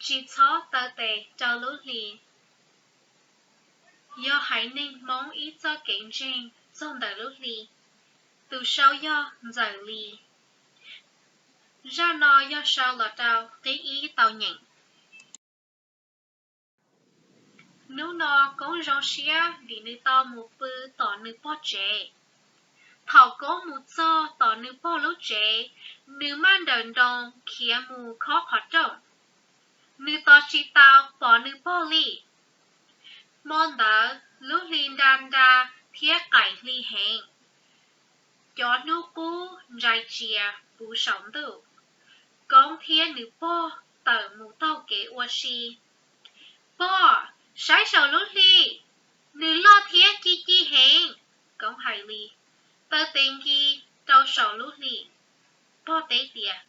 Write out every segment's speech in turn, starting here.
Tsis txhob taw tes rau lub hli. Yog haiv neeg Hmoob ib txoj kev ntseeg txog ntawm lub hli. Tus sau yog Ntxawm Lis. Zaj no yog sau los rau qib ib tau nyeem. Hnub no Koob zoo siab vim nws tau mus pw tom nws pog tsev. Thaum Koob mus txog tom nws pog lub tsev, nws maj nrawm nroos khiav mus khob qhov rooj. Nws tos tsis tau pom nws pog li. Hmo ntawd lub hli nra nra thiab qaim hli heev. Cov hnub qub ntsais tsias puv saum ntuj. Koob thiab nws pog tawm mus taug kev ua si. Pog, saib saum lub hli, nws loj thiab ci ci heev. Koob hais li, taw tes nki rau saum lub hli. Pog teb tias,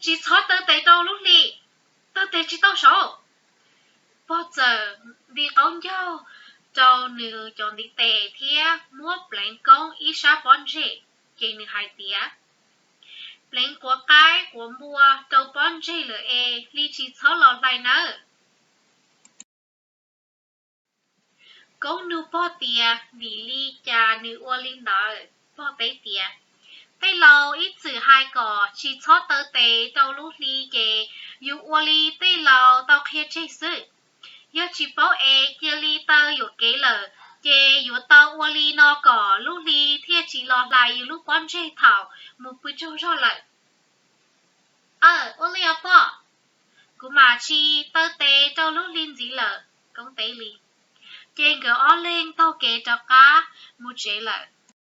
tsis txhob taw tes rau lub hli, taw tes tsis tau saud. Pog txawm nti qaub ncaug rau nws cov ntiv tes thiab muab pleev Koob ib sab pob ntseg, ces nws hais tias, pleev quav qaib quav npua rau pob ntseg lawm es hli tsis txhob los hlais nawb. Koob nug pog tias vim li cas nws ua li ntawd. Pog teb tias, tej laus ib txwm hais kom tsis txhob taw tes rau lub hli ces yus ua li tej laus tau qhia tseg xwb. Yog tsis paub es cia li taw yuam kev lawm ces yuav tau ua li no kom lub hli thiaj tsis los hlais yus lub pob ntseg thaum mus pw tsaug zog lawm. Aw, ua li os pog, kuv mam tsis taw tes rau lub hli ntxiv lawm, Koob teb li. Ces nkawd ob leeg taug kev rov qab mus tsev lawm.